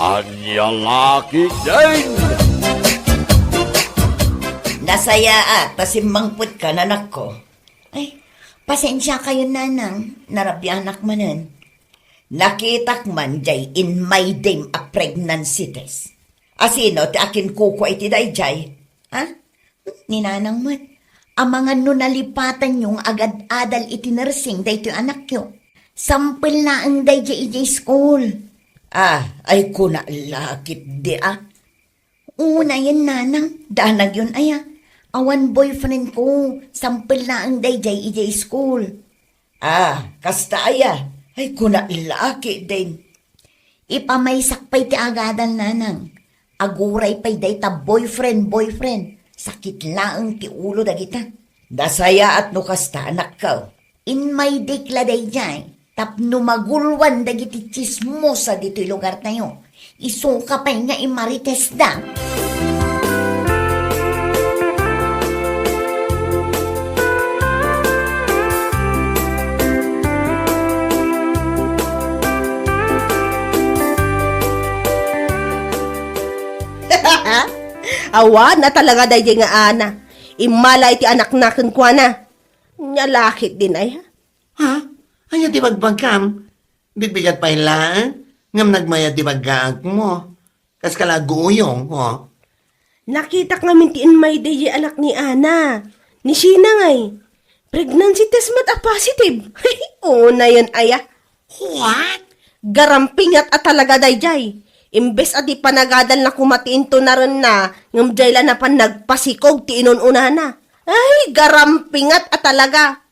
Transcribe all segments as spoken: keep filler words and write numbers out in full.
Ania la ketdin? Nasayaat ta simmangpetka, anakko. Ay, pasensia kayo, nanang. Narabianak manen. Nakitak man jay in my day a pregnancy test. Asino ti akinkukua iti dayjay? Ha? Ni nanang met. Amangan no nalipatanyo nga agad-adal iti nursing daytoy anakyo. Sampel laeng dayjay idiay school. Ah, ay kuna la ketdi a. Unayen, nanang, danagyon aya. Awan boyfriend ko, sampel laeng dayjay idiay school. Ah, kasta aya? Ay, kuna la ketdin. Ipamaysak pay ti agadal, nanang. Aguray pay dayta boyfriend, boyfriend. Sakit laeng ti ulo dagita. Nasayaat no kasta, anakko. Inmaydek la dayjay tapno magulwan dagiti tsismosa ditoy lugartayo. Isuka pay nga imaritesda. Awan a talaga dayjay nga Ana. Immala iti anakna kenkuana. Nia la ketdin aya? Ha? Ania ti bagbagam? Bigbigat pay laeng, ngem nagmayat ti bagaakmo. Kas ka la aguyong, oh. Nakitak ngamin ti inmayday jay anak ni Ana. Ni Sheena ngay. Pregnancy test met a positive. Unayen aya. What? Garampingat a talaga dayjay. Imbes a di panagadalna koma ti intunarenna, ngem jay la napan nagpasikog ti inun-unana. Ay, garampingat a talaga.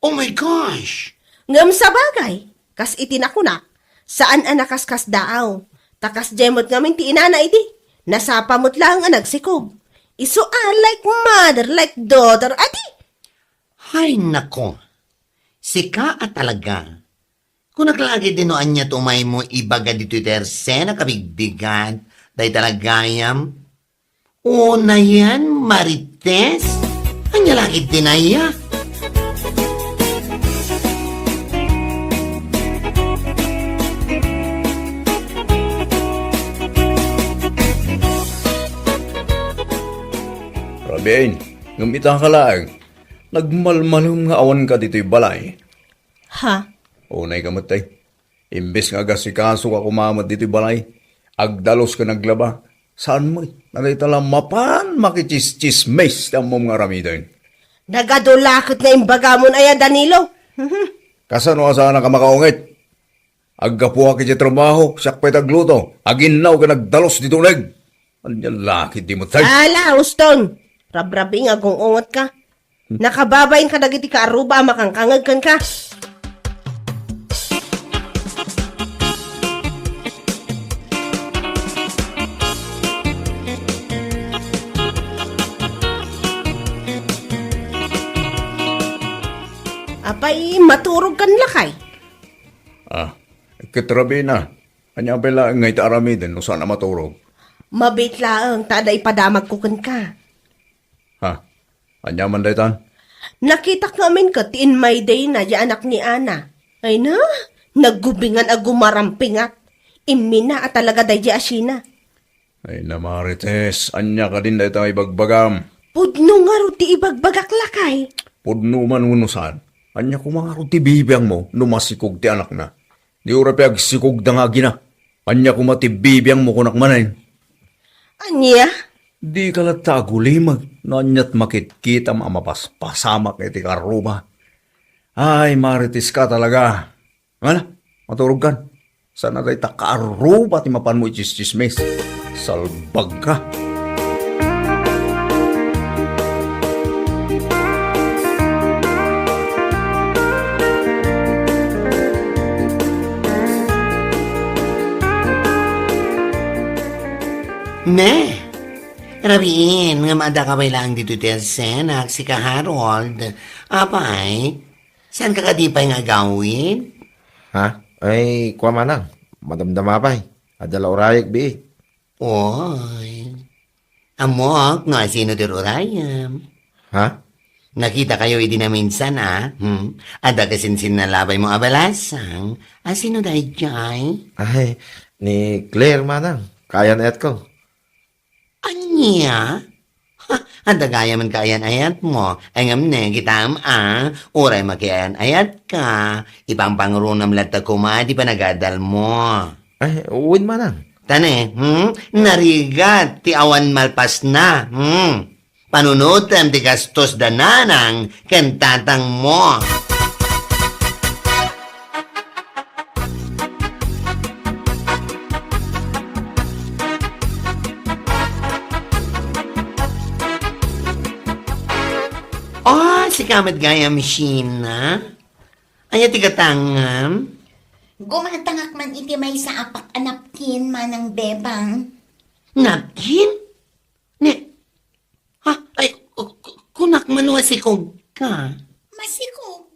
Oh my gosh! Ngem sabagay, kas iti nakunak, saan a nakaskasdaaw. Ta kasdiay met ngamin ti inana idi, nasapa met laeng a nagsikog. Isu a like mother, like daughter, adi? Hay nako, sika a talaga. Kunak la ketdi no ania ti umaymo ibaga ditoy ti Arsena kabigbigat, dayta la gayam. Unayen, Marites? Ania la ketdin aya? Rabin, ngem ita ka laeng, nagmalmalem nga awanka ditoy balay. Ha? Unay ka met, tay. Imbes nga agasikasoka koma met ditoy balay, agdalus ken aglaba, saan met, dayta la mapan makitsismis ti ammom nga aramiden. Nagadu la ket nga imbagamon aya, Danilo? Kasano a saanka makaungit? Aggapuak iti trabaho, siak pay ti agluto, aginnaw ken agdalus ditoy uneg. Ania la ketdi met, tay? Ala, uston! Rabrabi nga agung-ungetka. Nakababain kadagiti kaarruba a makangkangeg kenka. Apay, maturogkan lakay? Ah, ket Rabina, ania pay laeng nga iti aramiden no saan a maturog? Mabiit laeng ta adda ipadamagko kenka. Ha? Ania man daytan? Nakitak ngamin ket ti inmaydayna jay anak ni Ana. Ay na, naggubingan a gumarampingat. Immina a talaga dayjay a Sheena. Ay na, Marites, ania kadin dayta nga ibagbagam? Pudno ngarud ti ibagbagak, lakay. Pudno man wenno saan, ania koma ngarud ti bibiangmo no masikog ti anakna? Di uray pay agsikogda nga agina. Ania koma ti bibiangmo kunak manen? Ania? Dika latta agulimeg no aniat makitkitam a mapaspasamak iti kaarruba. Ay, Marites ka talaga. Ngana, maturogkan. Saan a dayta kaarruba ti mapanmo itsistsismis. Salbagka. Ne, Rabin, ngem adda ka pay laeng ditoy ti Arsena, sika Harold. Apay, saanka kadi pay nga agawid? Ha? Ay, kua manang, madamdama pay. Adda la urayek, bii. Oy. Ammok no asino ti rurayem. Ha? Nakitakayo idi naminsan, a? Hmm? Adda kasinsinna labaymo a balasang. Asino daydiay? Ay, Ni Claire manang, kaayan-ayatko. Ania? Ha, adda gayam kaayan-ayatmo. Ay ngem ne, kitam a, uray makiayan-ayatka, ipangpangrunam latta koma ti panagadalmo. Ay, wen manang. Ta ne, hmm? Narigat ti awan malpasna, hmm? Panunotem ti gastos da nanang ken tatangmo. Oh, sika met gayam, Sheena? Ania ti gatangam? Gumatangak man iti maysa a pak a napkin, manang Bebang. Napkin? Ni, ha? Ay, ku-, ku-, kunak man, masikog ka. Masikog?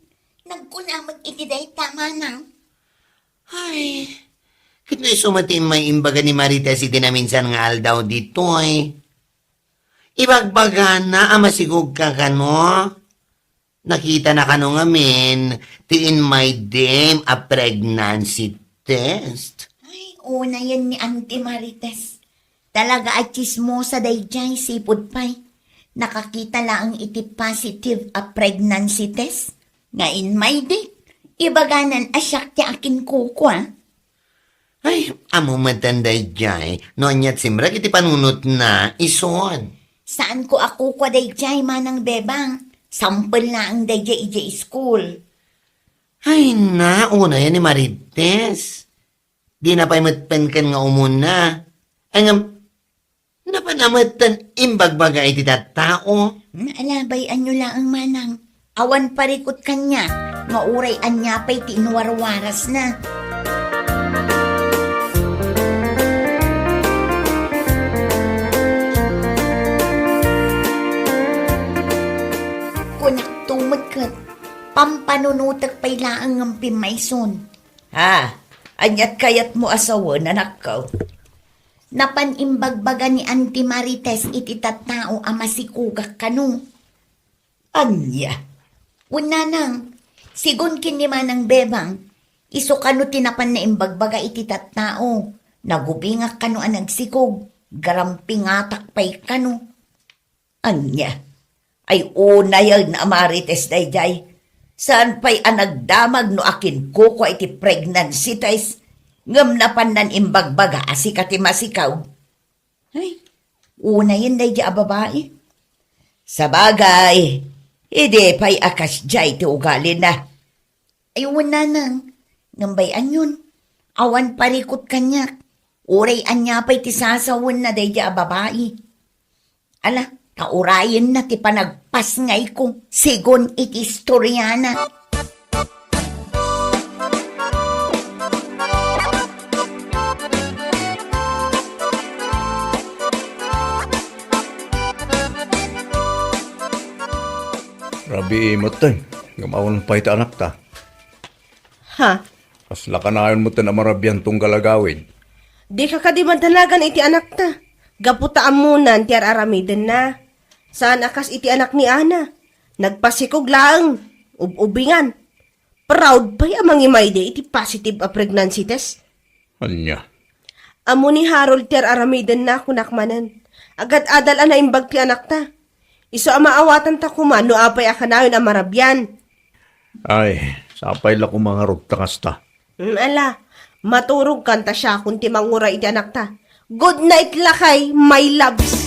Nagkuna met iti dayta, manang. Ay, ket no isu met ti immay imbaga ni Marites iti naminsan nga aldaw ditoy. Ibagbagana a masikog ka kano? Nakitana kano ngamin ti immay dem a pregnancy test? Ay, unayen ni Auntie Marites. Talaga a tsismosa daydiay sipud pay. Nakakita laeng iti positive a pregnancy test. Nga immay di, ibaganan a siak ti akinkukua. Ay, ammo metten daydiay, no aniat simrek iti panunotna, isod. Saanko a kukua daydiay, manang Bebang. Sampel laeng daydiay idiay school. Ay, na, unayen ni Marites. Dina pay met penken nga umuna. Ay, ngem, napan a metten imbagbaga iti tattao. Naalabay-anyo laeng, manang. Awan parikut kaniak, nga uray ania pay ti inwarwarasna. Kunak tumekket, pampanunotek pay laeng ngem pimmayson. Ha? Aniat kayatmo a sawen, anakko? Napan imbagbaga ni Auntie Marites iti tattao a masikogak kano. Ania? Wen, nanang, sigun ken ni Manang Bebang, isu kano ti napan naimbagbaga iti tattao. Nagubingak kano a nagsikog, garampingatak pay kano. Ania? Ay, unayen a Marites daydiay. Saan pay a nagdamag no akinkukua iti pregnancy test, ngem napannan imbagbaga a sika ti masikaw. Ay, unayen daydiay a babai. Sabagay, idi pay a kasdiay ti ugalina. Ay, wen, nanang, ngem bay-anyon, awan parikut kaniak. Uray ania pay ti sasawenna daydiay a babai. Ala, ta urayenna ti panagpasngayko, sigun iti istoriana. Rabii metten, ngem awan pay ti anakta. Ha? Kasla kanayon metten a marabian tunggal agawid. Dika kadi madanagan iti anakta. Gapu ta ammonan ti ar-aramidenna. Saan a kas iti anak ni Ana. Nagpasikog laeng, ub-ubingan. Proud pay a mangimaydi iti positive a pregnancy test. Ania? Ammo ni Harold ti ar-aramidenna, kunak manen. Agad-adal a naimbag ti anakta. Isu a maawatanta koma no apay a kanayon a marabian. Ay, sapay la koma ngarud ta kasta. Mm, ala, maturogkan ta siakon ti manguray iti anakta. Good night, lakay, my loves.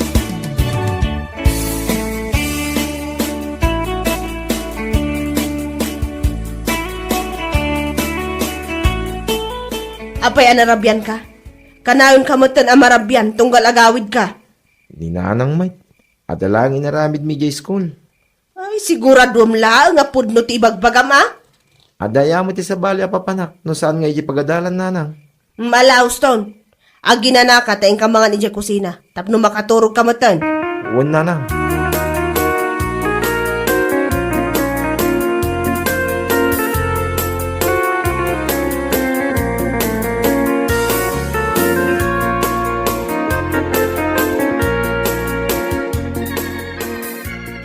Apay a narabianka? Kanayonka metten a marabian tunggal agawidka. Ni nanang met, adda laeng inaramidmi idiay school. Ay, siguraduem laeng a pudno ti ibagbagam, a? Adda aya met ti sabali a papanak no saan nga idiay pagadalan, nanang. Malauston. Aginanaka ta inka mangan idiay kusina tapno makaturogka metten. Wen, nanang.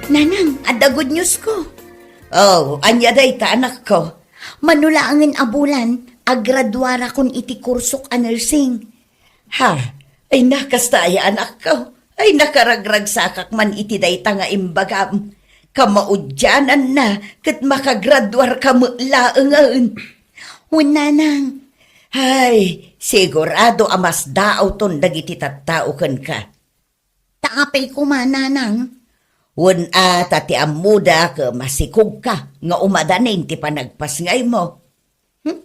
Nanang, adda good news ko. Oh, ania dayta, anakko? Mano laengen a bulan, agraduarakon iti kursok a nursing. Ha? Ay, nakasta aya, anakko. Ay, nakaragragsakak man iti dayta nga imbagam. Kamaudiananna ket makagraduarka met laengen. Wen, nanang. Ay, sigurado a masdaawton dagiti tattao kenka. Ta apay koma, nanang? Wen a, ta ti ammoda ket masikogka nga umadanin ti panagpasngaymo. Hmm?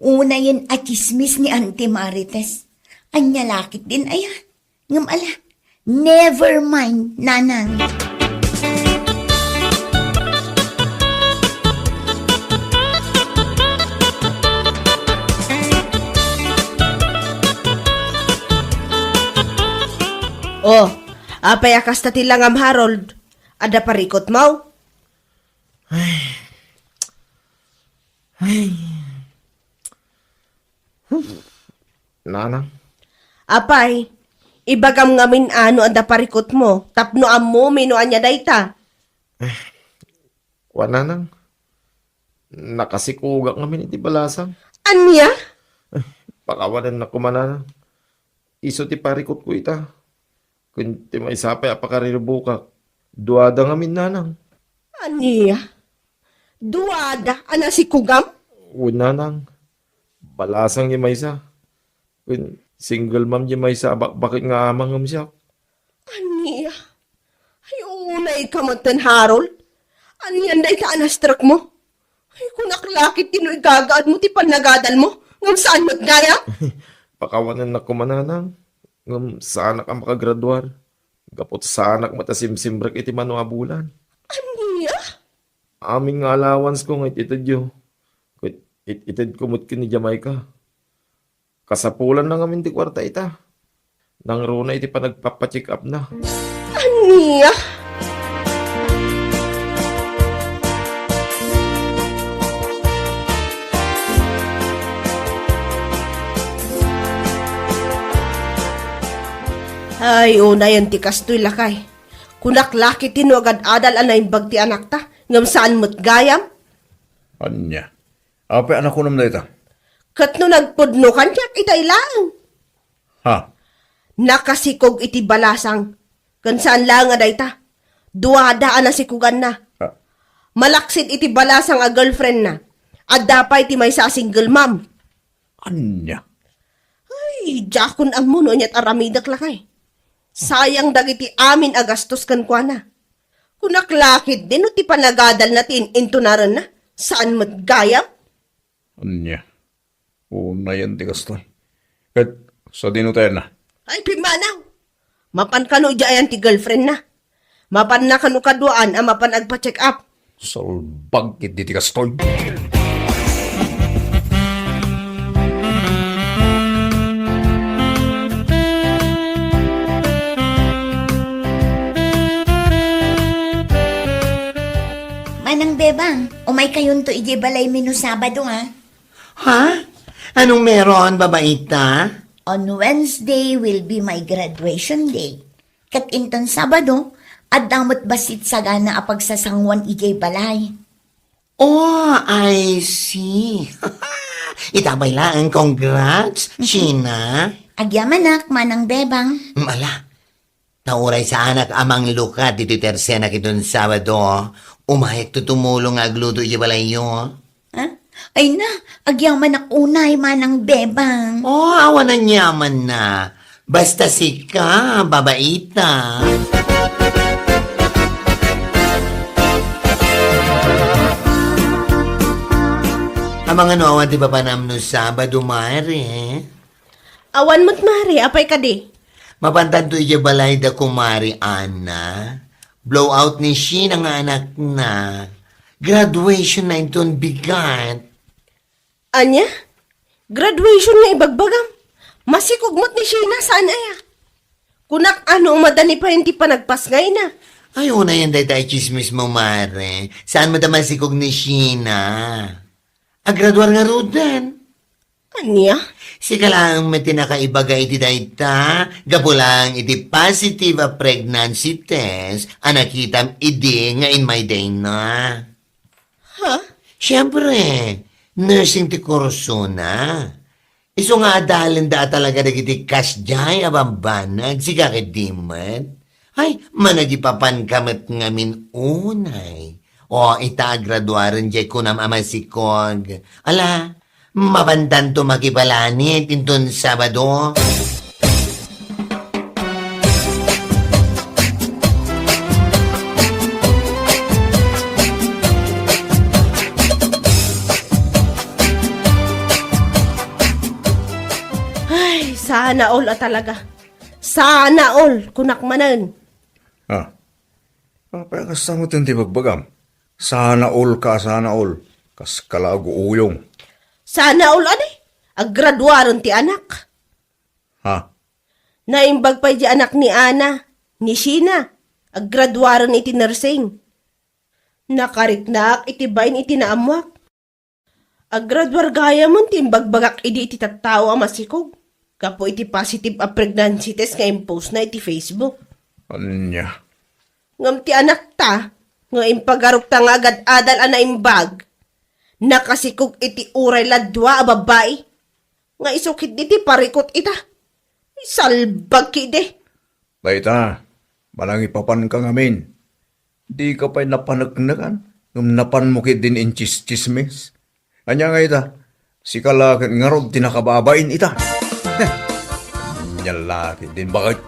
Unayen a tsismis ni Auntie Marites. Ania la ketdin aya? Ngem ala, never mind, nanang. Oh, apay a kasta ti langam, Harold? Adda parikutmo? Ay. Ay. Nanang. Apay, ibagam ngamin a no adda parikutmo tapno ammom no ania dayta. Kuan, nanang. Nakasikogak ngamin iti balasang. Ania? Pakawanennak koma, nanang. Isu ti parikutko ita. Ken ti maysa pay a pakariribukak, duada ngamin, nanang. Ania? Duada a nasikogam? Wen, nanang. Balasang ti maysa. Ken single mom ti maysa a bakbaket nga ama ngem siak. Ania? Ay, unayka metten, Harold. Anian dayta a na-stroke mo? Ay, kunak la ketdi no igagaadmo ti panagadalmo, ngem saan met gayam? Pakawanennak koma, nanang. Ngem saanak a makagraduar. Gapu ta saanak met a simsimrek iti mano a bulan. Ania? Amin nga allowance ko nga it-itedyo. Ket it-itedko met ken ni Jamaica. Kasapulanna ngamin ti kuarta ita. Nangruna iti panagpapa-check-up na. Ania? Ay, unayen ti kastoy, lakay. Kunak la ketdi no agad-adal a naimbag ti anakta, ngem saan met gayam? Ania? Apay a nakunam dayta? Ket no nagpudno kaniak, itay laeng. Ha? Nakasikog iti balasang. Ken saan laeng a dayta. Duada a nasikoganna. Ha? Malaksid iti balasang a girlfriendna. Adda pay ti maysa a single mom. Ania? Ay, diakon ammo no aniat aramidek, lakay. Sayang dagiti amin a gastos kenkuana. Kunak la ketdi no ti panagadalna ti in-intunarenna. Saan met gayam? Ania? Unayen ti kastoy. Ket sadino ti ayanna? Ay, pimmanaw! Mapan kano idiay ayan ti girlfriendna? Mapanna kano kaduaan a mapan agpa-check up? Salbag ketdi ti kastoy. Manang Bebang, umaykayonto idiay balaymi no Sabado, ha? Ha? Anong meron, babaita? On Wednesday will be my graduation day. Ket inton Sabado, adda met bassit sagana a pagsasanguan idiay balay. Oh, I see. Ita pay laeng, congrats, Sheena. Agyamanak, Manang Bebang. Mm, ala. Ta uray saanak a manglukat ditoy tersenak inton Sabado, umayakto tumulong nga agluto idiay balayyo. Ha? Ay na, agyamanak unay, Manang Bebang. Oh, awan aniamanna. Basta sika, babaita. Amangan no awan ti papanam no Sabado, Mare? Awan met, Mare. Apay kadi? Mapantanto idiay balay da Kumare Ana. Blowout ni Sheena nga anakna. Graduation na inton bigat. Ania? Graduation nga ibagbagam? Masikog met ni Sheena, saan aya? Kunak, ano, umadani payen ti panagpasngayna? Ay, unayen dayta a tsismis mo, Mare. Saan met a masikog ni Sheena? Agraduar ngaruden. Ania? Sika laeng met ti nakaibaga iti dayta, gapu laeng iti positive a pregnancy test a nakitam idi nga inmay dayna. Ha? Siempre, Nursing ti kursona. Isu nga adalenda a talaga dagiti kasdiay a bambanag, sika ket di met. Ay, managipapanka met ngamin unay. O, ita agraduaren diay kunam a masikog. Ala, mapantanto makipalanit inton Sabado. Ay, sana all a talaga. Sana all, kunak manen. Ah. Apay, kasta met ti bagbagam? Sana all ka, sana all. Kas kalaag uyong. Sana all, adi? Agraduaren ti anak. Ha? Naimbag pay di anak ni Ana, ni Sheena. Agraduaren iti nursing. Nakariknaak iti bain iti naammuak. Agraduar gayam ti imbagbagak idi iti tattao a masikog gapu iti positive a pregnancy test nga impostna iti Facebook. Ania? Ngem ti anakta nga impagarupta nga agad-adal a naimbag, nakasikog iti uray la dua a babbai. Nga isu ketdi ti parikut ita. Salbag ketdi. Dayta, manangipapanka ngamin. Dika pay napaneknekan, ngem napanmo ketdin intsistsismis. Ania nga ita? Sika la ket ngarud ti nakababain ita. Ania la ketdin baket.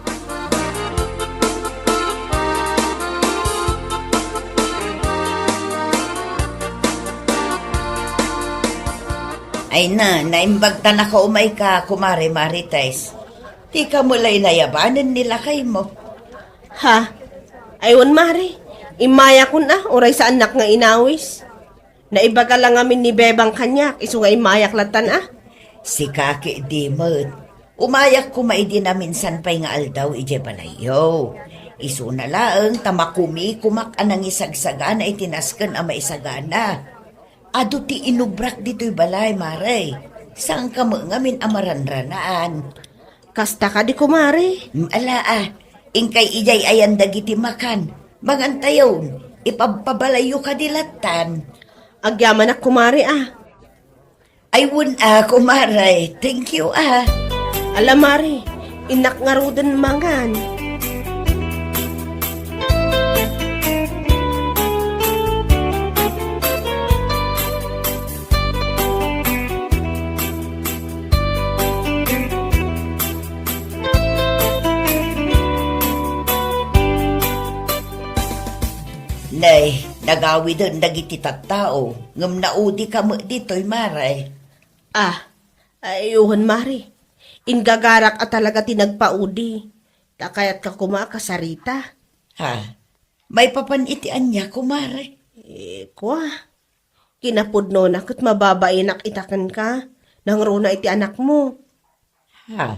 Ay na, naimbag ta nakaumayka, Kumare Marites. Dika met la inayabanen ni lakaymo. Ha? Ay wen, Mare. Immayakon a, uray saannak nga inawis. Naibaga la ngamin ni Bebang kaniak, isu nga immayak lattan a. Sika ketdi met. Umayak koma idi naminsan pay nga aldaw idiay balayyo. Isuna laeng ta makumikomak a nangisagsagana iti nasken a maisagana. Adu ti inubrak ditoy balay, Mare. Saanka met ngamin a maranranaan. Kasta kadi, Kumare? Mm, ala a. Inkay idiay ayan dagiti makan. Mangantayon, ipabpabalayyo kadi lattan. Agyamanak, Kumare a. Ay, wen a, Kumare. Thank you a. Ala, Mare, innak ngaruden mangan. Nay, nagawiden dagiti tattao, ngem naudika met ditoy, Mare. Ah, ay, wen, Mare. Inggagarak a talaga ti nagpaudi. Ta kayatka koma a kasarita. Ha? Maipapan iti ania, Kumare? Eh, kua. Kinapudnona ket mababainak ita kenka, nangruna iti anakmo. Ha?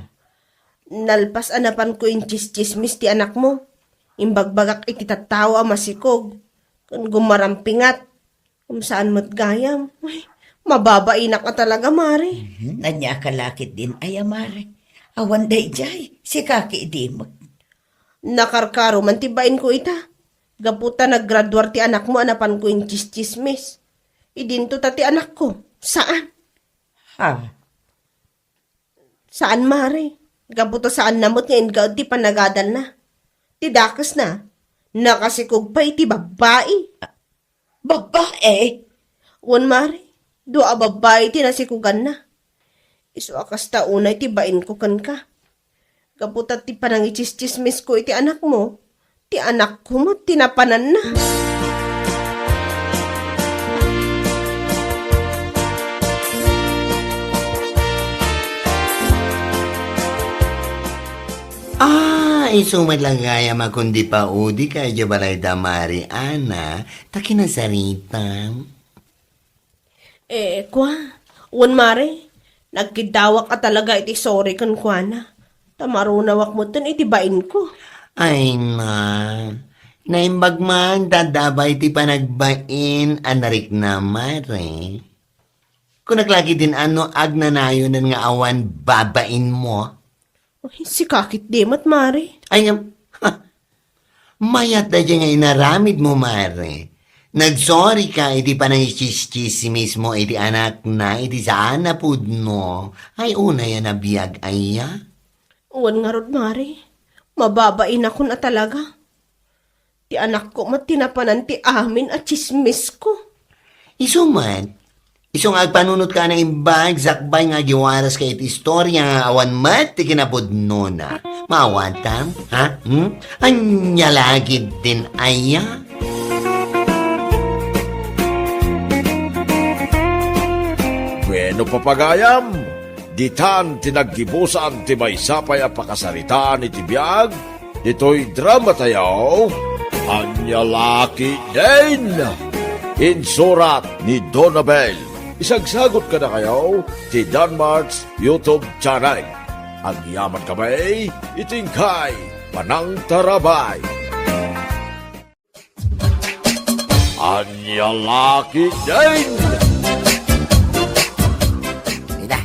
Nalpas a napanko intsistsismis ti anakmo, imbagbagak iti tattao a masikog, ken gumarampingat. Ngem saan met gayam. Ay, mababainak a talaga, Mare. Mhm. Ania ka la ketdin aya, Mare? Awan daydiay, sika ketdi met. Nakarkaro man ti bainko ita. Gapu ta naggraduar ti anakmo a napanko intsistsismis. Idinto ta ti anakko. Saan? Ha? Saan, Mare. Gapu ta saanna met nga ingaed ti panagadalna. Ti dakesna, nakasikog pay iti babbai. Babbai? Wen, Mare. Dua a babbai ti nasikuganna. Isu a kasta unay ti bainko kenka. Gapu ta ti panangitsistsismisko iti anakmo, ti anakko met ti napananna. Ah, isu met la gayam a kundi paudika idiay balayda, Mare Ana, ta kinasarita. Eh, kua, wen, Mare, nagkiddawak a talaga iti sorry kenkuana. Ta marunawak metten iti bainko. Ay na, naimbag man ta adda abay ti panagbain a narikna, Mare. Kunak la ketdin a no agnanayonen nga awan babainmo. Ay, sika ketdi met, Mare. Ay, ngem, ha, mayat daydiay nga inaramidmo, Mare. Nagsorry ka iti panangitsismis mo iti anakna iti saan a pudno. Ay, unay a nabiag, aya? Wen ngarud, Mari. Mababainakon a talaga. Ti anakko met ti napanan ti amin a tsismisko. Isu met, isu nga agpanunotka a naimbag sakbay nga agiwaraska iti istoria nga awan met ti kinapudnona. Maawatam, ha? Hmm? Ania la ketdin aya? Bueno, papagayam, ditan ti naggibusan ti maysa pay a pakasaritaan iti biag ditoy dramatayo, Ania la ketdin? Insurat ni Donabel. Isagsagot kadakayo ti Danmark's YouTube channel. Agyaman kami iti inkay panangtarabay. Ania la ketdin? Ina.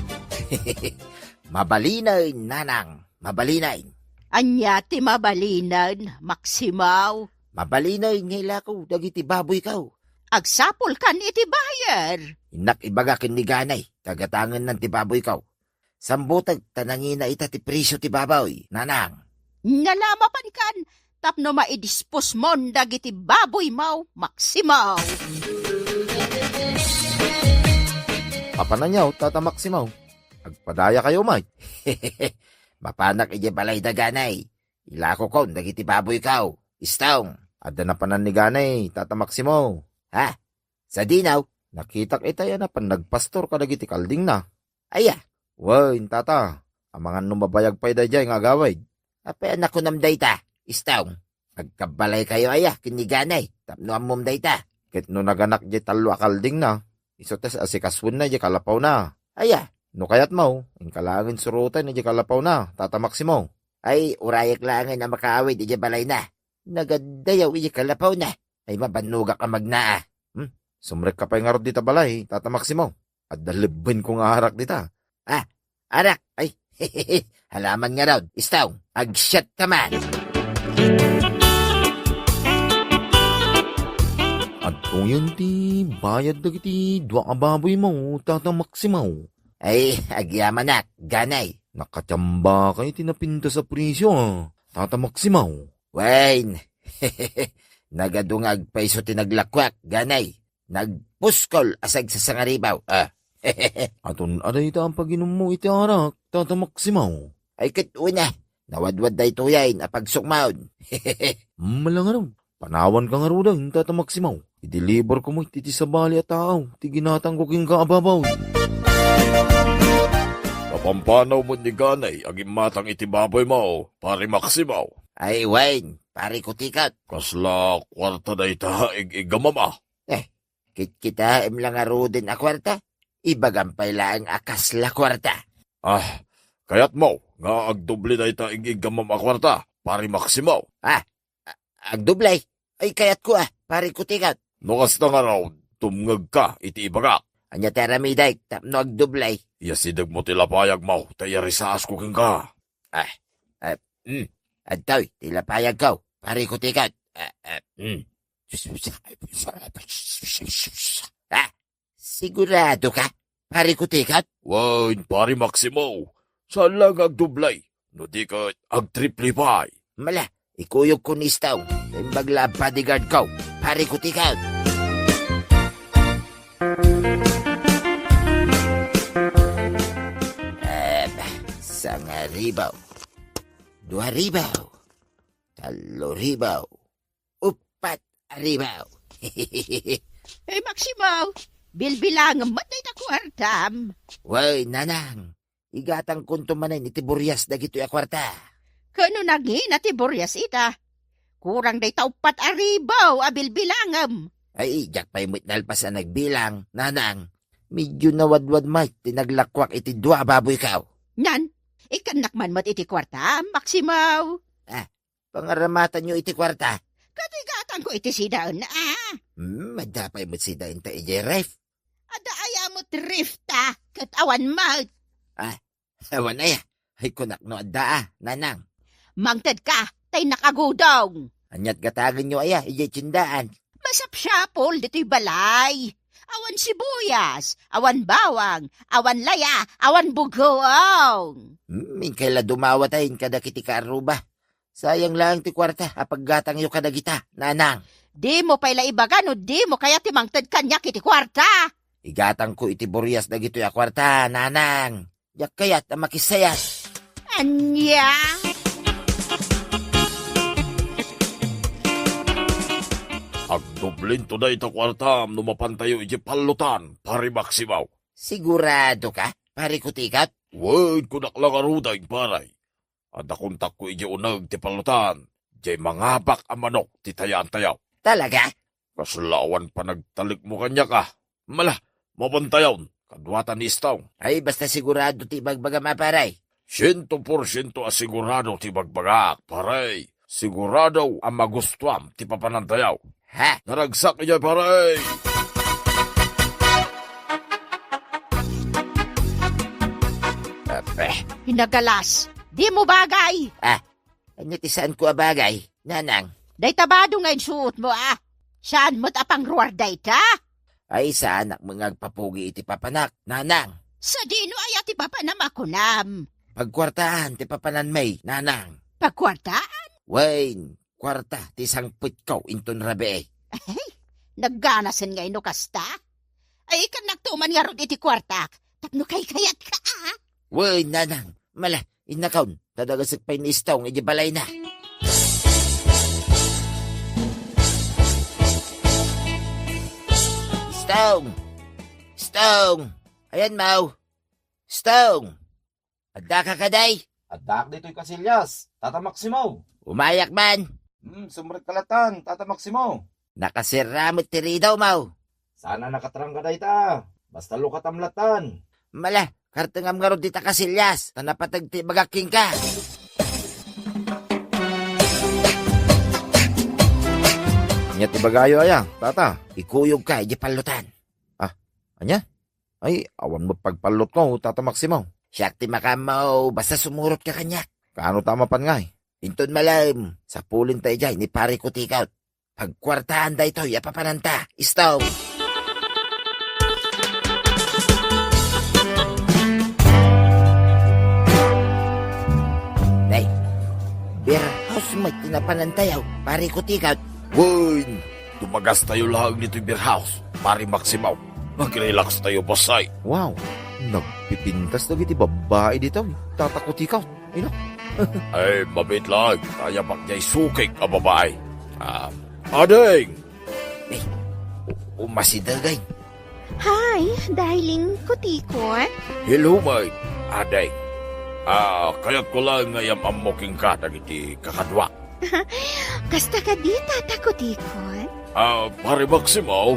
Mabalinen, nanang. Mabalinen. Ania ti mabalinen, Maksimo? Mabalinen nga ilako dagiti baboyko. Agsapulkan iti buyer. Innak ibaga ken ni Ganay, tagatangennan ti baboyko. Sambutek ta nangina ita ti presio ti baboy, nanang. Ania la mapankan tapno maidisposmon dagiti baboymo, Maksimo. Apan ania, Tata Maksimo? Agpadayakayo met. Mapanak idiay balay da Ganay. Ilakokon dagiti baboyko. Istong. Adda napanan ni Ganay, Tata Maksimo. Ha? Sadino? Nakitak itay a napan nagpastor kadagiti kaldingna. Aya? Wen, Tata. Amangan no mabayag pay daydiay nga agawid. Apay a nakunam dayta, Istong? Agkabbalaykayo aya ken ni Ganay tapno ammom dayta? Ket no naganak diay tallo a kaldingna, isu ti asikasuenna diay kalapawna. Aya? No kayatmo, inka laengen suroten diay kalapawna, Tata Maksimo. Ay, urayek laengen a makaawid idiay balayna. Nagaddayaw idiay kalapawna. Ay, mabannogak a magnaa. Hmm? Sumrekka pay ngarud dita balay, Tata Maksimo. Adda lebbenko nga arak dita. Ah, arak. Ay, hala man ngarud. Istong, agsiatka man. Adtoyen ti bayad dagiti dua a baboymo, Tata Maksimo. Ay, agyamanak, Ganay. Nakatiambaka iti napintas a presio, a, Tata Maksimo. Wen, nagadu nga agpayso ti naglakuak, Ganay. Nagpuskol a sagsasangaribaw, a. Aton a dayta a paginummo iti arak, Tata Maksimo? Ay, ket wen a, nawadwad daytoyen a pagsukmaon. Mala ngarud, panawanka ngaruden, Tata Maksimo. Ideliberko met iti sabali a tao ti ginatangko kenka a baboy. Napampanaw met ni Ganay a gimmatang iti baboymo, Pare Maksimo. Ay, wen, Pare Kutikot. Kasla kuarta dayta a ig-iggamam a? Eh, kitkitaem la ngaruden a kuarta? Ibagam pay laeng a kasla kuarta. Ah, kayatmo nga agdoble dayta ig-iggamam a kuarta, Pare Maksimo? Ah, a-, agdoble? Ay, kayatko a, Pare Kutikot. No kasta ngarud, tumngegka iti ibagak. Ania ti aramidek tapno agdoble? Iyasidegmo ti lapayagmo, ta iyarisaasko kenka. Ah, ah, mm. Adtoy ti lapayagko, Pare Kutikot. Ah, ah, mm. Ah, sigurado ka, Pare Kutikot? Wen, Pare Maksimo. Saan la nga agdoble. No di ket, agtriple pay. Mala, ikuyogko ni Istong. Imbag la a bodyguard ko, Pare Kutikot. Em, sangaribaw. Duaribaw. Talloribaw. Uppat a ribaw. Eh, Maksimo, bilbilangem met dayta kuartam. Wen, nanang, igatangkonto manen iti burias dagitoy a kuarta. Ket no nangina ti burias ita, kurang dayta uppat a ribaw a bilbilangem. Ay, diak pay met nalpas a nagbilang, nanang. Medyo nawadwad met ti naglakuak iti dua a baboyko. Nan, ikkannak man met iti kuartam, Maksimo. Ah, pangaramatanyo iti kuarta. Ket igatangko iti sidaen, a. Hmm, adda pay met sidaenta idiay ref. Adda aya met ref ta, ket awan met. Ah, awan aya. Ay, kunak no adda a, nanang. Mangtedka, ta innak agudong. Ania't gatagenyo aya idiay tiendaan? Masapsapul ditoy balay. Awan sibuyas, awan bawang, awan laya, awan bugong. Hmm, inkay la dumawat ay kadakiti kaarruba. Sayang lang ti kuarta a paggatangyo kadagita, nanang. Dimo pay la ibaga no dimo kayat ti mangted kaniak iti kuarta. Igatangko iti burias dagitoy a kuarta, nanang. Diak kayat a makisayat. Ania? Agdublinto dayta kuartam no mapantayo iti pallotan, Pare Maximo. Sigurado ka, Pare Kutikot? Wen, kunak la ngaruden, pare. Adda kontakko iti uneg ti pallotan, diay mangabak a manok ti tayaantayo. Talaga? Kasla awan panagtalekmo kaniak a. Mala, mapantayon, kaduata ni Istong. Ay, basta sigurado ti ibagbagam a, pare. Siento porsiento a sigurado ti ibagbagak, pare. Sigurado a magustuam ti papanantayo. Ha? Naragsak idiay, pare. Ape. Inagalas, dimo bagay. Ah, ania ti saanko a bagay, nanang? Dayta bado nga insuotmo, a. Saan met a pangruar dayta? Ay, saanak met nga agpapugi iti papanak, nanang. Sadino aya ti papanam a kunam? Pagkuartaan ti papananmi, nanang. Pagkuartaan? Wen, kuarta ti sangpetko inton rabii. Ay, nagganasen ngay no kasta? Ay, ikannakto man ngarud iti kuartak, tapno kaykayatka, a? Wen, nanang, mala, innakon, ta dagasek pay ni Istong iti balayna. Istong! Istong! Ayan, Maw! Istong! Addaka kadi? Addaak ditoy Casillas, Tata Maximo. Umayak man. Hmm, sumrekka latta, Tata Maximo. Nakasirra met ti ridaw, Maw. Saan a nakatrangga dayta. Basta lukatam latta. Mala, kartengam ngarud dita Casillas, ta napateg ti ibagak kenka. Ania ti ibagayo aya, Tata? Ikuyogka idiay pallotan. Ah, ania? Ay, awan met pagpallotko, Tata Maximo. Siak ti makaammo, basta sumurotka kaniak. Kaano ta mapan ngay? Inton malem, sapulenta idiay ni Pare Kutikot. Pagkuartaan daytoy a papananta, Istong. Nay, beer house met ti napanantayo, Pare Kutikot. Wen, dumagastayo laeng ditoy beer house, Pare Maximo. Mag-relax tayo, bossay. Wow, nagpipintas dagiti babbai ditoy, Tata Kutikot. Ay, no? Ay, mabiit laeng, kayabak diay sukik a babbai. Ah, ading! Ay, u-, umasidegay. Hi, darling Kutikot. Hello, my ading. Ah, kayatko laeng nga iyam-ammo kenka dagiti kakaduak. Kasta kadi, Tata Kutikot? Ah, Pare Maximo,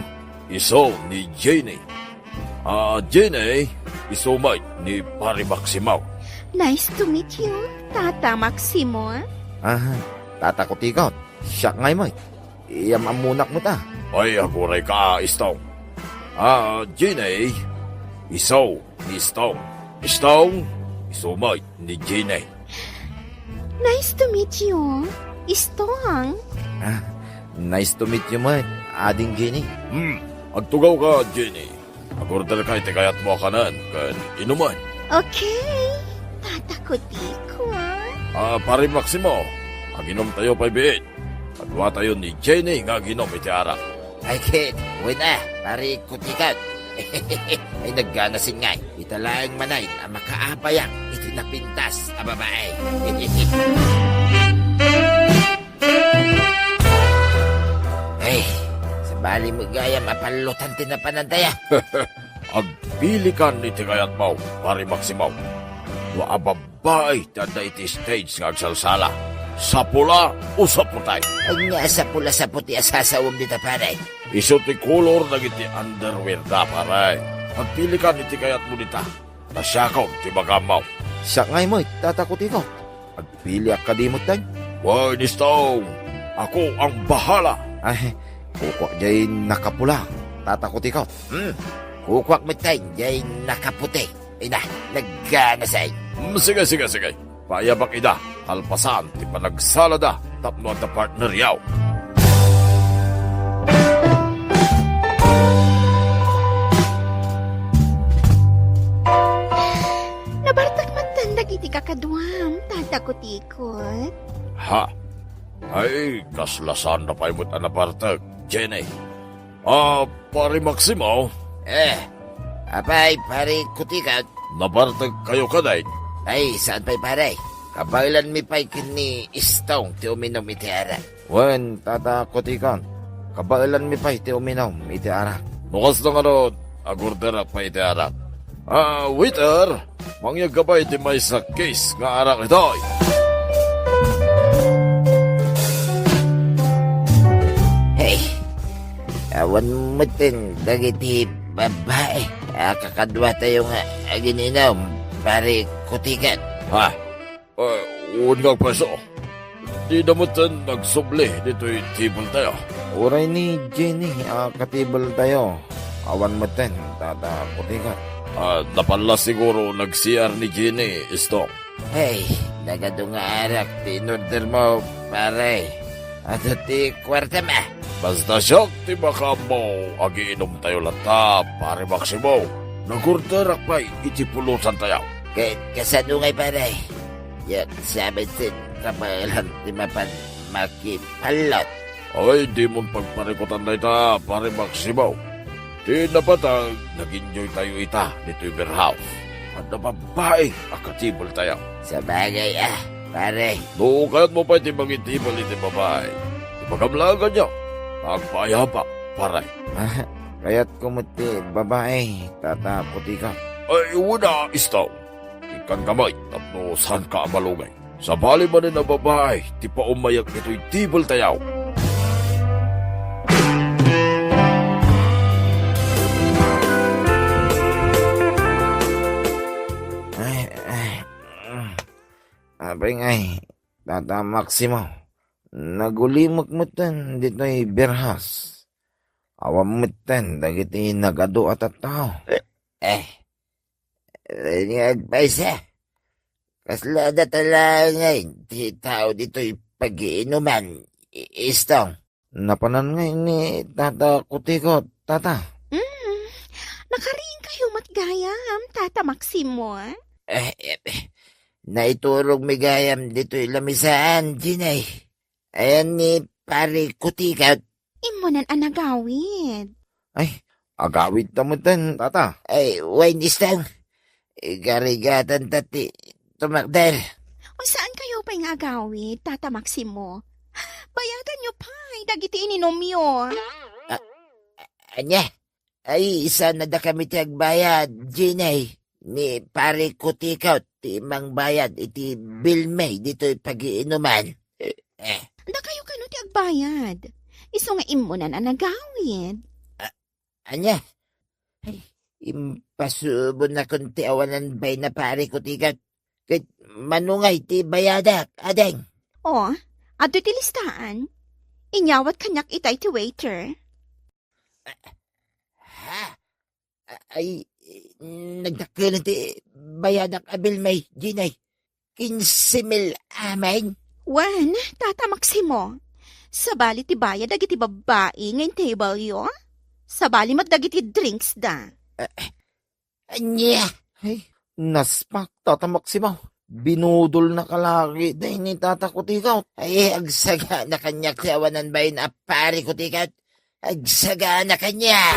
isu ni Jenny. Ah, Jenny, isu met ni Pare Maximo. Nice to meet you, Tata Maximo. Ah, Tata Kutikot, siak ngay met. Iyam-ammonak met a. Ay, agurayka, Istong. Ah, Jenny, isu ni Istong. Istong, isu met ni Jenny. Nice to meet you, Istong. Ah, nice to meet you met, Ading Jenny. Hmm, agtugawka, Jenny. Agorderka iti kayatmo a kanen ken inumen. Okay, Tata Kutikot. Ah, Pare Maximo, aginomtayo pay biit. Kaduatayo ni Jenny nga aginom iti arak. Ay ket, wen a, Pare Kutikot. Ay, nagganasen ngay. Ita laeng manen a makaapayak iti napintas a babai. Ay, sabali met gayam a pallotan ti napanantayo. Agpilikan iti kayatmo, Pare Maximo. No abab- Baay ti adda iti stage nga agsalsala. Sapula o saputay? Ania a sapula-saputi a sasawem dita, pare? Isu ti kolor dagiti underwear da, pare. Agpilikan iti kayatmo dita. Ta siakon ti magammo. Siak ngay met, Tata Kutikot. Agpiliak kadi met, tay? Wen, Istong. Ako ang bahala. Ay, kukuak diay nakapula, Tata Kutikot. Hmm. Kukuak met, tay, diay nakaputi. Ina, nagganasen. Mm, sige, sige, sige. Paayabak ida, kalpasan ti panagsalada tapno adda partneryo. Kaduam, Tata Kutikot. Ha? Ay, kasla saanda pay met a nabartek, Jenny. Ah, Pare Maximo? Eh, apay, Pare Kutikot? Nabartek kayo kadin? Ay, saan pay, pare? Kabaelanmi pay ken ni Istong ti uminom iti arak. Wen, Tata Kutikot, kabaelanmi pay ti uminom iti arak. No kasta ngarud, agorderak pay iti arak. Ah, waiter, mangyegka pay iti maysa case nga arak ditoy. Hey, awan metten dagiti babae a kakaduatayo nga agin-inom, Pare Kutikot. Ha? Eh, wen nga agpayso. Dida metten nagsubli ditoy table tayo. Uray ni Jenny a katable tayo. Awan metten, Tata Kutikot. Ah, napallas siguro nag-C R ni Jenny, Istong. Hey, nagadu nga arak ti inorder mo, pare. Adu ti kuartam a. Basta siak ti makaammo, agiinom tayo latta, Pare Maximo. Nagorderak pay iti pulotan tayo. Ka-, kasano ngay, pare? Yak sabitin kabaelan ti mapan makipallot. Ay, dimon pagparikutan dayta, Pare Maximo. Ti napatag, nag-enjoy tayo ita ditoy beer house. Adda babae a katable tayo. Sabagay, ah, pare. No kayatmo pay ti mangitable iti babae, ibagam laeng kaniak. Agpaayapa, pare. Ah, kayatko met ti babae, Tata Kutikot. Ay, wen a, Istong. Ikkanka met tapno saanka a malugay. Sabali manen a babae ti paumayak ditoy table tayo. Ay, ay, mm. Apay ngay, Tata Maximo, nagulimek metten ditoy beer house. Awan metten dagiti nagadu a tattao. Eh, wen nga agpayso. Kasla data laeng ngay ti tao ditoy pagiinuman, I-, Istong? Napanan ngay ni Tata Kutikot, Tata. Mm, nakariingkayo met gayam, Tata Maximo, ah? Eh, eh, eh, naiturogmi gayam ditoy lamisaan, Jenny. Ayan ni Pare Kutikot. Immunan a nagawid. Ay, agawid ta metten, Tata. Ay, wen, Istong. Igarigatanta ti tumakder. O, saankayo pay nga agawid, Tata Maximo? Bayadanyo pay dagiti ininumyo. A-, a-, ania? Ay, saan a dakami ti agbayad, Jenny. Ni Pare Kutikot ti mangbayad iti bill mi ditoy pagiinuman. Eh. Dakayo kano ti agbayad? Isu nga immunan a nagawid. A-, ania? Ay, impasubonnakon ti awanan bain a Pare Kutikot. Ket mano ngay ti bayadak, ading? O, adtoy ti listaan. Inyawat kaniak itay ti waiter. Ha? A-, ay, nagdakkel ti bayadak a bill mi, Jenny. Kinse mil amin. Wen, Tata Maximo, sabali ti bayad dagiti babbai nga in-table-yo? Sabali met dagiti drinks da. A-, ania? Ay, naspak, Tata Maximo. Binudolnaka laeng dayta ni Tata Kutikot. Ay, agsagana kaniak ti awanan bain a Pare Kutikot. Agsagana kaniak.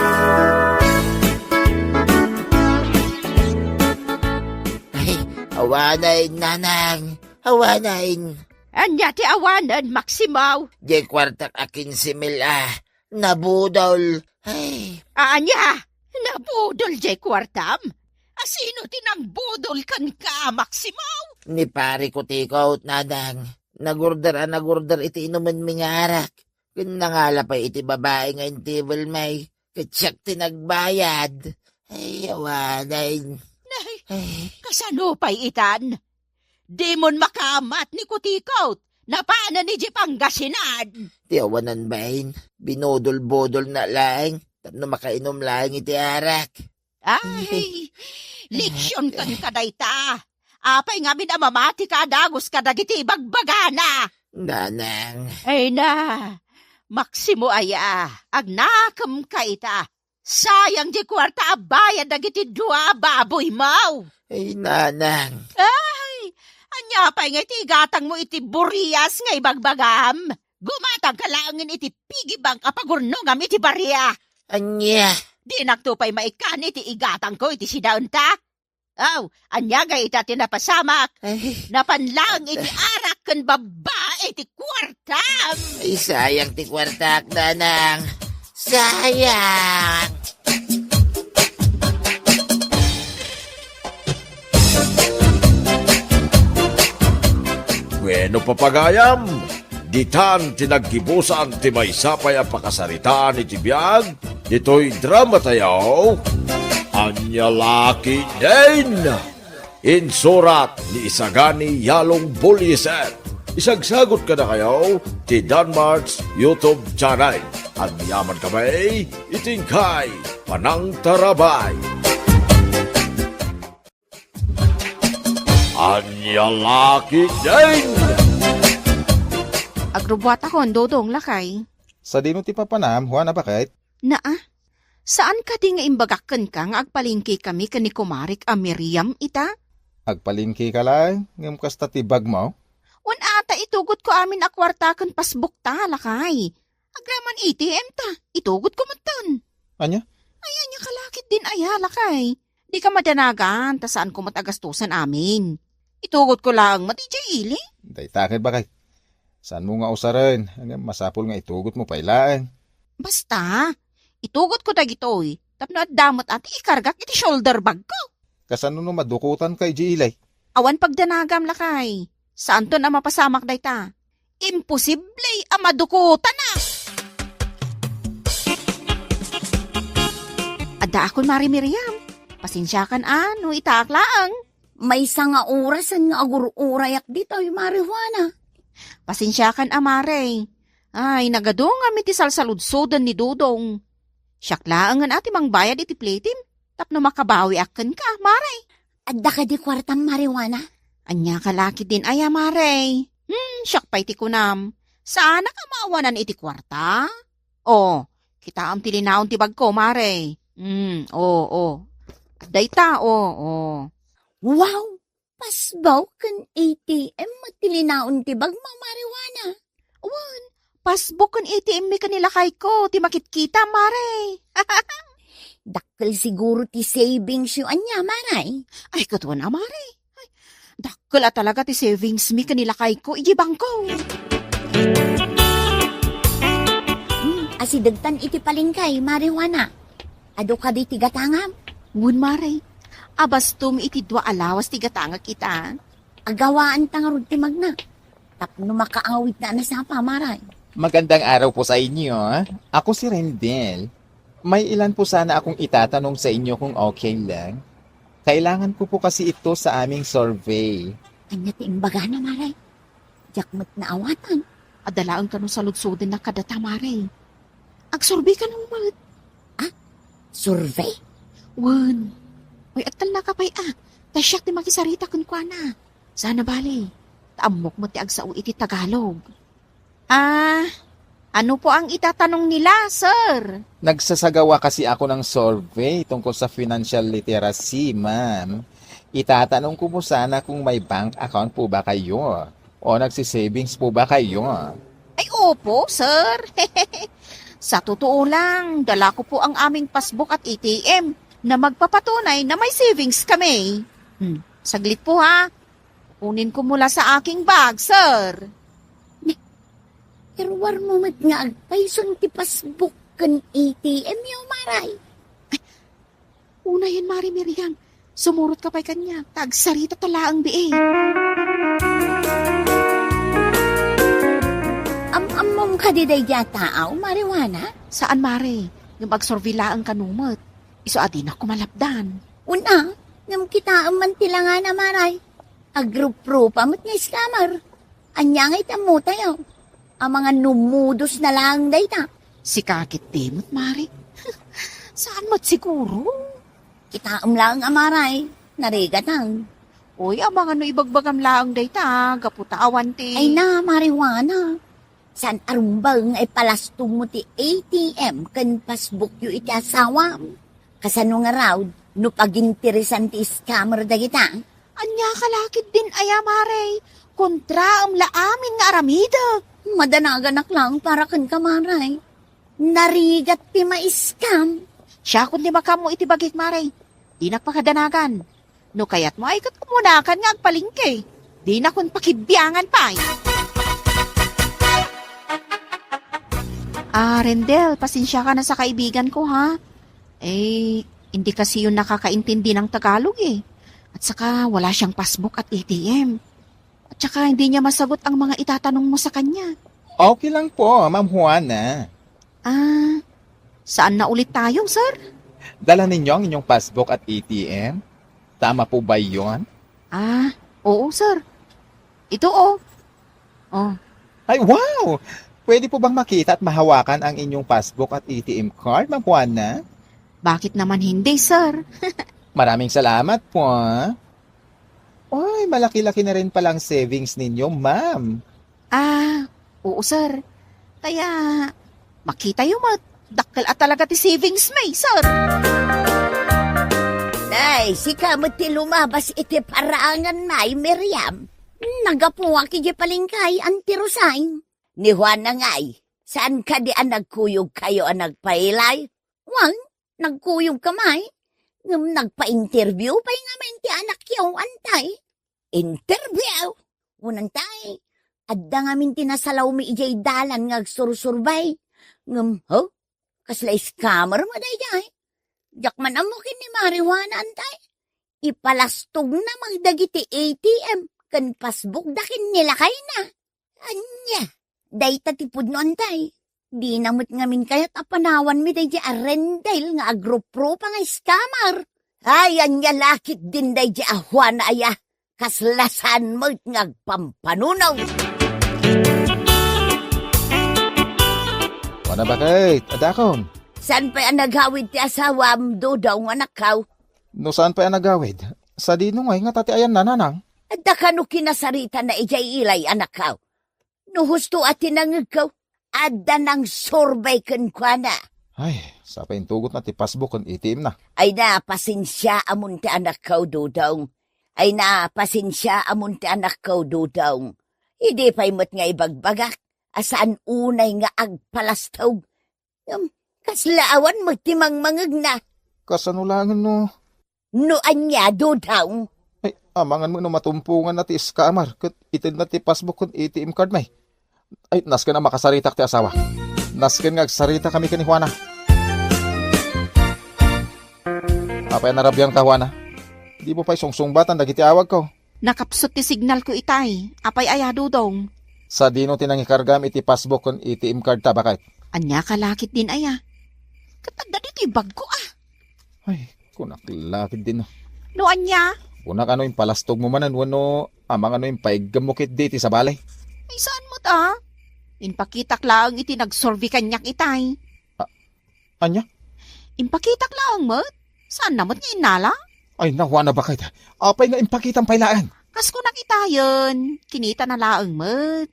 Ay, awanen, nanang. Awanen. Ania ti awanen, Maximo? Diay kuartak a kinse mil a nabudol. Ay. Ania? Nabudol diay kuartam? Asino ti nangbudol kenka, Maximo? Ni Pare Kutikot, nanang. Nagorder a nagorder iti inumenmi nga arak. Ken nangala pay iti babai nga in-table mi, ket siak ti nagbayad. Ay, awanen. Nay, ay, kasano pay itan? Dimon makaamat ni Kutikot. Napanen idiay Pangasinan. Ti awanan bain, binudol-budolna laeng tapno makainom laeng iti arak. Ay, leksion kenka dayta. Apay ngamin a mamatika a dagus kadagiti ibagbagana? Nanang. Ay na, Maximo aya, agnakemka ita. Sayang diay kuarta a bayad dagiti dua a baboymo. Ay, nanang. Ay, Ania pay nga iti igatangmo iti burias nga ibagbagam? Gumatangka laengen iti piggy bank a pagurnongam iti barria. Ania? Dinakto pay maikkan iti igatangko iti sidaenta? Aw, ania gayta ti napasamak? Ay. Napan laeng iti arak ken babbai ti kuartam. Ay, sayang ti kuartak, Nanang. Sayang. Bueno, papagayam, ditan ti naggibusan ti maysa pay a pakasaritaan iti biag ditoy drama tayo, Ania La Ketdin. Insurat ni Isagani Yalong Buliser. Isagsagot kadakayo ti Danmart's YouTube channel. Agyaman kami iti inkay panangtarabay. Ania La Ketdin! Agrubuatakon, Dodong, lakay. Sadino ti papanam, Juana, baket? Naa, saan kadi nga imbagak kenka nga agpalengke kami ken ni kumarek a Miriam ita? Agpalengke ka laeng, ngem kasta ti bagmo? Wen ata, itugotko amin a kuarta ken pasbukta, lakay. Agraman A T M ta, itugotko metten. Ania? Ay, ania ka La Ketdin aya, lakay. Dika madanagan, ta saanko met a gastusan amin. Itugotko laeng met idiay ili. Dayta ket, baket. Saanmo nga usaren, ngem masapul nga itugotmo pay laeng. Basta, itugotko dagitoy, tapno adda met a ti ikargak iti shoulder bagko. Kasano no madukotanka idiay ili? Awan pagdanagam, lakay. Saanton a mapasamak dayta. Imposible a madukotanak. Addaakon, Mare Miriam. Pasensiakan a no itaak laeng. Maysa nga orasen nga agur-urayak ditoy, Mare Juana. Pasensiakan a, Mare. Ay, nagadungam iti salsaludsoden ni Dodong. Siak laengen a ti mangbayad iti pletem tapno makabawiak kenka, Mare. Adda kadi kuartam, Mare Juana? Ania ka La Ketdin aya, Mare? Hmm, siak pay ti kunam. Saanak a maawanan iti kuarta? O, kitaem ti linaon ti bagko, Mare. Hmm, o, o. Dayta, o, o. Wow! Pasbuk ken A T M met ti linaon ti bagmo, Mare Juana. Wen, pasbuk ken A T M mi ken ni lakayko ti makitkita, Mare. Dakkel siguro ti savings yo ania, Mare? Ay, ket wen a, Mare. Ay, dakkel a talaga ti savings mi ken ni lakayko idiay bangko. Hmm, asidegtan iti palengke, Mare Juana. Adu kadi ti gatangam? Wen, Mare. Abastom iti dua a lawas ti gatangak ita. Agawaanta ngarud ti magna. Tapno makaawidna a nasapa, Mare. Magandang araw po sa inyo. Ako si Rendel. May ilan po sana akong itatanong sa inyo kung okay lang. Kailangan ko po kasi ito sa aming survey. Ania ti imbagana, Mare? Diak met naawatan. Adda laeng kano saludsodenna kadata, Mare. Agsurvey kano met. Ah? Survey? Wen. Uy, agtalnaka pay a. Ta siak ti makisarita kenkuana. Sana bale. Ta ammok met ti agsao iti Tagalog. Ah, ano po ang itatanong nila, sir? Nagsasagawa kasi ako ng survey tungkol sa financial literacy, ma'am. Itatanong ko po sana kung may bank account po ba kayo o nagsi-savings po ba kayo? Ay, opo, sir. Sa totoo lang, dala ko po ang aming passbook at A T M na magpapatunay na may savings kami. Hmm, saglit po ha. Kunin ko mula sa aking bag, sir. Ne, iruarmo met nga agpayson ti passbook ken A T M yo, Mare. Unayen, Mare Miriam. Sumurot ka pay kaniak, ta agsarita ta laeng bii. Am-ammom kadi daydiay a tao, Mare Juana? Saan, Mare. Ngem agsurvey laeng kano met. Isu a dinak ko malapdan. Una, ngem kitaem man ti langana, Mare. Agruprupa met nga scammer. Ania nga iti ammotayo? Amangan no modus na laeng dayta. Sika ketdi met, Mare. Saan met siguro? Kitaem laeng a, Mare. Narigatang. Uy, amangan no ibagbagam laeng dayta, gapu ta awan ti... Ay na, Mare Juana. Saan a rumbeng nga ipalastommo ti A T M ken passbook yo iti asawam? Kasano ngarud no paginteresan ti scammer dagita? Ania ka lakit din aya, Mare? Kontraem la amin nga aramidek. Madanaganak laeng para kenka, Mare. Narigat ti maiskam. Siakon ti makammo iti bagik, Mare. Dinak pakadanagan. No kayatmo ay ket umunakan nga agpalengke. Dinakon pakibiangan pay. Ah, Rendel, pasensiaka na sa kaibigan ko, ha? Eh, hindi kasi yun nakakaintindi ng Tagalog, eh. At saka wala siyang passbook at A T M. At saka hindi niya masagot ang mga itatanong mo sa kanya. Okay lang po, Ma'am Juana. Ah, saan na ulit tayo, sir? Dala ninyo ang inyong passbook at A T M? Tama po ba yon? Ah, oo, sir. Ito, oh. Oh. Ay, wow! Pwede po bang makita at mahawakan ang inyong passbook at A T M card, Ma'am Juana? Bakit naman hindi, sir? Maraming salamat po, ah. Ay, malaki-laki na rin palang savings ninyo, ma'am. Ah, oo, sir. Kaya, makita yo met, dakkel a talaga ti savings mi, sir. Nay, sika met ti lumabas iti parangan, Nay Miriam. Naggapuak idiay palengke, Auntie Rosay. Ni Juana ngay, saan kadi a nagkuyogkayo a nagpailay? Wen, nagkuyogka met. Ngem nagpa-interview pay ngamin ti anakyo, Antay. Interview? Wen, Antay, adda ngamin ti nasalawmi idiay dalan nga agsursurbay. Ngem, ho? Kasla scammer met daydiay. Diak man ammo ken ni Mare Juana, Antay. Ipalastogna met dagiti A T M ken passbookda ken ni lakayna. Ania, dayta ti pudno, Antay. Dina met ngamin kayat a panawanmi daydiay a Rendel nga agruprupa nga scammer. Ay, ania lakit din daydiay a Juana aya. Kasla saan met nga agpampanunaw. Juana, bakit? Adakon. Saan pay a nagawid ti asawam, Dodong, anakkaw? No saan pay a nagawid, sadino ngay ngata ti ayanna, Nanang? Adda kano kinasaritana idiay ilay, anakkaw? No husto a ti nangngegko, adda nangsurbay kenkuana. Ay, sapay intugotna ti passbook ken A T M na. Ay na, pasensiaamon ti anakko, Dodong. Ay na, pasensiaamon ti anakko, Dodong. Idi pay met nga ibagbagak a saan unay nga agpalastog. Ngem, kasla awan met ti mangmangegna. Kasano laengen no? No ania, Dodong? Ay, amangan met no matumponganna ti scammer ket itedna ti passbook ken A T M card mi. Ay, nasken a makasaritak ti asawa. Nasken nga agsaritakami ken ni Juana. Apay a narabianka, Juana? Dimo pay sungsungbatan dagiti awagko. Nakapsut ti signalko itay. Apay aya, Dodong? Sadino ti nangikargam iti passbook ken A T M card ta, baket? Ania ka lakit din aya? Ket adda ditoy bagko, a. Ay, kunak lakit din. No ania? Kunak, ano, impalastogmo manen wenno amangan no impaiggem mo ketdi iti sabali? Ay, saan met, a? Impakitak laeng iti nagsurvey kaniak itay. A-, ania? Impakitak laeng met. Saanna met nga innala? Ay, na, Juana, baket. Apay nga impakitam pay laeng? Kas kunak itayen, kinitana laeng met.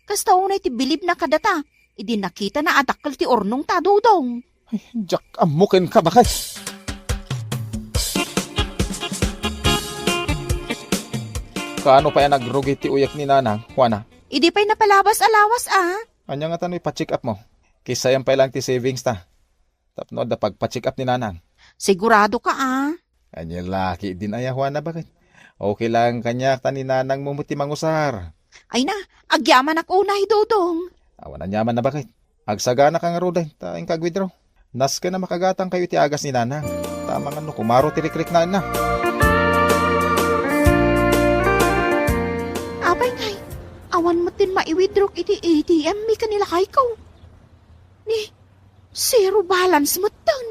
Kasta unay ti bilibna kadata, idi nakitana a dakkel ti urnongta, Dodong. Ay, diak ammo kenka, baket. Kaano pay a nagrugi ti uyek ni Nanang, Juana? Idi pay napalabas a lawas, a. Ania ngata no ipa-check up mo? Kisayam pay laeng ti savings ta. Tapno adda pagpa-check up ni Nanang. Sigurado ka, a? Ania lakit din aya, Juana, baket? Okay laeng kaniak ta ni Nanang mo met ti mangusar. Ay na, agyamanak unay, Dodong. Awan aniamanna, baket. Agsagana ka ngaruden, ta inka ag-withdraw. Nasken a makagatangkayo iti agas ni Nanang. Ta amangan no kumaro ti rikriknaenna. Apay ngay, awan met din maiwithdraw iti A T M mi ken ni lakayko. Ni, zero balance metten.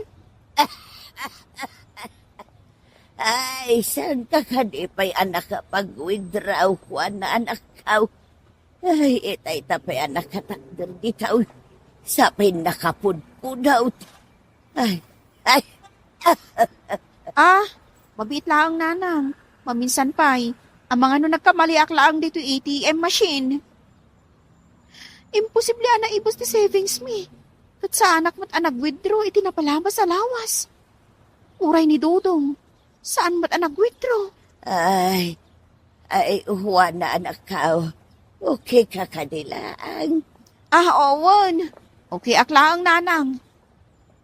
Ay, saanka kadi pay a nakapag-withdraw, Juana, anakko? Ay, itay ta pay a nakatakder dita, uy. Sapay nakapudpudot. Ay, ay. Ah, mabiit laeng, Nanang. Maminsan pay, amangan no nagkamaliak laeng ditoy A T M machine. Imposible a naibus ti savings mi. Ket saanak met a nag-withdraw iti napalabas a lawas. Uray ni Dodong, saan met a nag-withdraw. Ay, ay, Juana, anakkaw. Okay ka kadi laeng? Ah, oo wen. Okay ak laeng, nanang.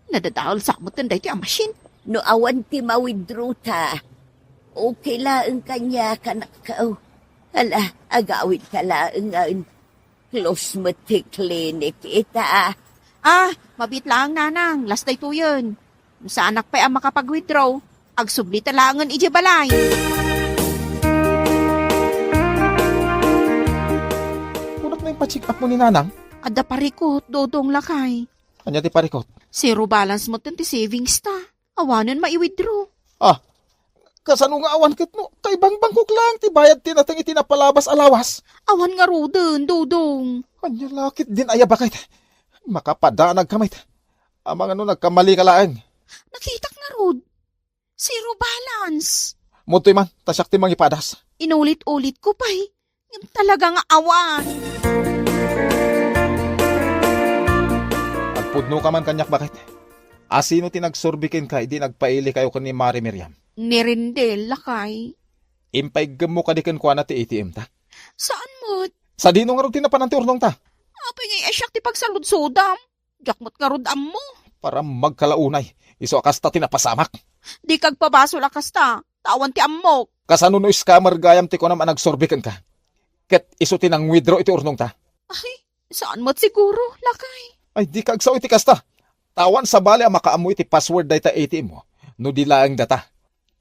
Nadadael sa met daytoy a machine. No awan ti ma-withdraw ta, okay laeng kaniak, anakkaw. Hala, agawid ka laeng nga close met ti clinic ita. Ah, mabiit laeng, nanang. Last daytoyen. No saanak pay a makapag-withdraw, agsubli ta laengen idiay balay. Kunak na yung pa-check up mo ni Nanang? Adda parikot, Dodong, lakay. Ania ti parikot? Zero balance met ti savings ta. Awanen mai-withdraw. Ah, kasano nga awan ket no kaibangbangkok laeng ti bayad ti nateng iti napalabas a lawas? Awan ngaruden, Dodong. Ania la ketdin aya, baket? Makapadanag ka met. Amangan no nagkamali ka laeng. Nakitak ngarud. Zero balance. Mudtoy man, ta siak ti mangipadas. Inulit-ulit ko pay. Ngem talaga nga awan. Agpudno ka man kaniak, baket. A, sino ti nagsurbi kenka idi nagpailikayo ken ni Mare Miriam? Ni Rendel, lakay. Impaiggem mo kadi kenkuana ti A T M ta? Saan met? Sadino ngarud ti napanan ti urnongta? Apay ngay a siak ti pagsaludsodam? Diak met ngarud ammo. Para magkalaunay, isu a kasta ti napasamak. Dika agpabasol a kasta, ta awan ti ammok. Kasano no scammer gayam ti kunam a nagsurbi kenka? Ket isu ti nang-withdraw iti urnongta? Ay, saan met siguro, lakay. Ay, dika agsao iti kasta. Ta awan sabali a makaammo iti password dayta A T M mo, no di laeng data.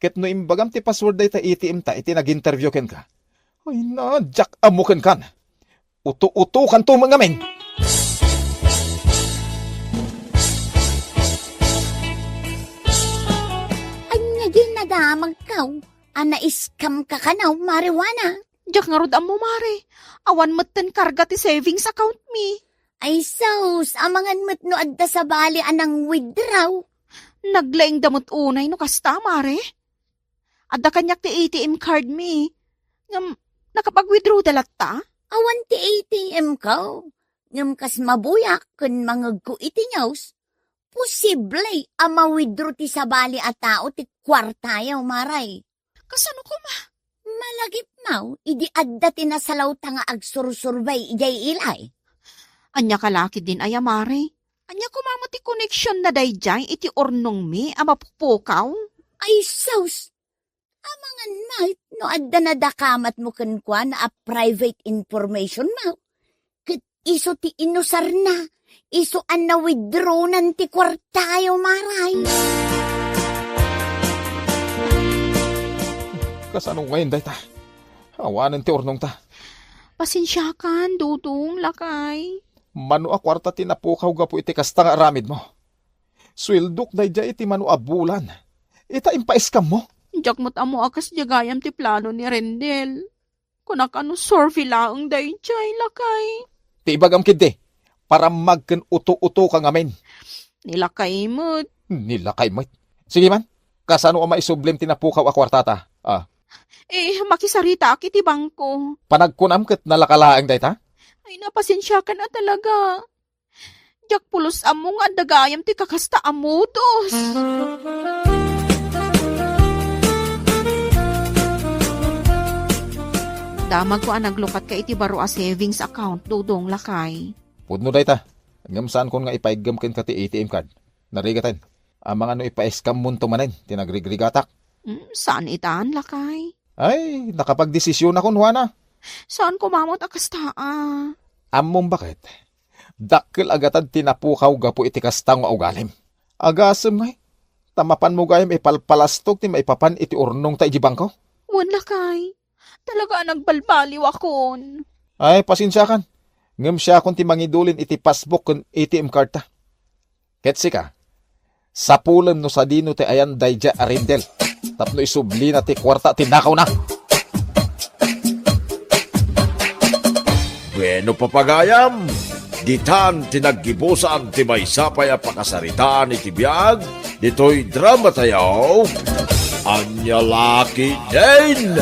Ket no imbagam ti password dayta A T M ta iti nag-interview kenka, ay na, diak ammo kenkan. Uto-utokanto met ngamin. Ania diay nadamagkaw a na-scam ka kano, Mare Juana? Diak ngarud ammo, Mare. Awan metten karga ti savings account mi. Ay sus, amangan met no adda sabali a nang-withdraw. Naglaingda met unay no kasta, Mare. Adda kaniak ti A T M card mi. Ngem, nakapag-withdraw da latta? Awan ti A T M ko. Ngem kas mabuyak ken mangegko iti news, posible a ma-withdraw ti sabali a tao ti kuartayo, Mare. Kasano koma? Malagipmo idi adda ti nasalawta nga agsursurbay idiay ilay. Ania ka la ketdin aya, Mare? Ania koma met ti koneksionna daydiay iti urnongmi a mapupukaw? Ay sus! Amangan met no adda nadakamatmo kenkuana a private informationmo. Ket isu ti inusarna, isu a na-withdrawnan ti kuartayo, Mare. Kasano ngayen dayta? Awanen ti urnongta. Pasensiakan, Dodong, lakay. Mano a kuarta ti napukaw gapu iti kasta nga aramidmo? Sueldok daydiay iti mano a bulan. Ita, impaiskammo? Diak met ammo a kasdiay gayam ti plano ni Rendel. Kunak a no survey laeng daydiay, lakay. Ti ibagam ketdi, parammag ken uto-utoka ngamin. Ni lakay met. Ni lakay met. Sige man, kasano a maisublim ti napukaw a kuartata? Ah. Eh, makisaritaak iti bangko. Panagkunam ket nalaka laeng dayta? Ay, napasensiakan a talaga. Diak pulos ammo nga adda gayam ti kakasta a modus. Damagko a naglukatka iti baro a savings account, Dodong, lakay. Pudno dayta. Ngem saankon nga ipaiggem kenka ti A T M card. Narigaten. Amangan no ipaiskammonto manen ti nagrigrigatak. Hmm, saan itan, lakay? Ay, nakapagdesisionakon, Juana. Saan koma met a kasta a? Ammom baket? Dakkel a gatad ti napukaw gapu iti kasta nga ugalim. Agasem ngay, ta mapanmo gayam ipalpalastog ti maipapan iti urnongta iti bangko? Wen, lakay. Talaga a nagbalbaliwakon. Ay, pasensiakan. Ngem siakon ti mangidulin iti passbook ken A T M cardta. Ket sika, sapulem no sadino ti ayan daydiay a Rendel tapno isublina ti kuarta a tinakawna. Bueno, papagayam, ditan ti naggibusan ti maysa pay a pakasaritaan iti biag ditoy dramatayo, Ania La Ketdin!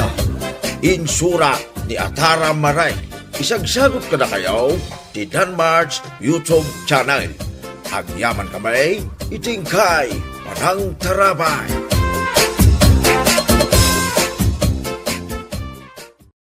Insurat ni Atara Maray. Isagsagut kadakayo ti Danmar's YouTube channel. Agyaman kami iti inkay panangtarabay.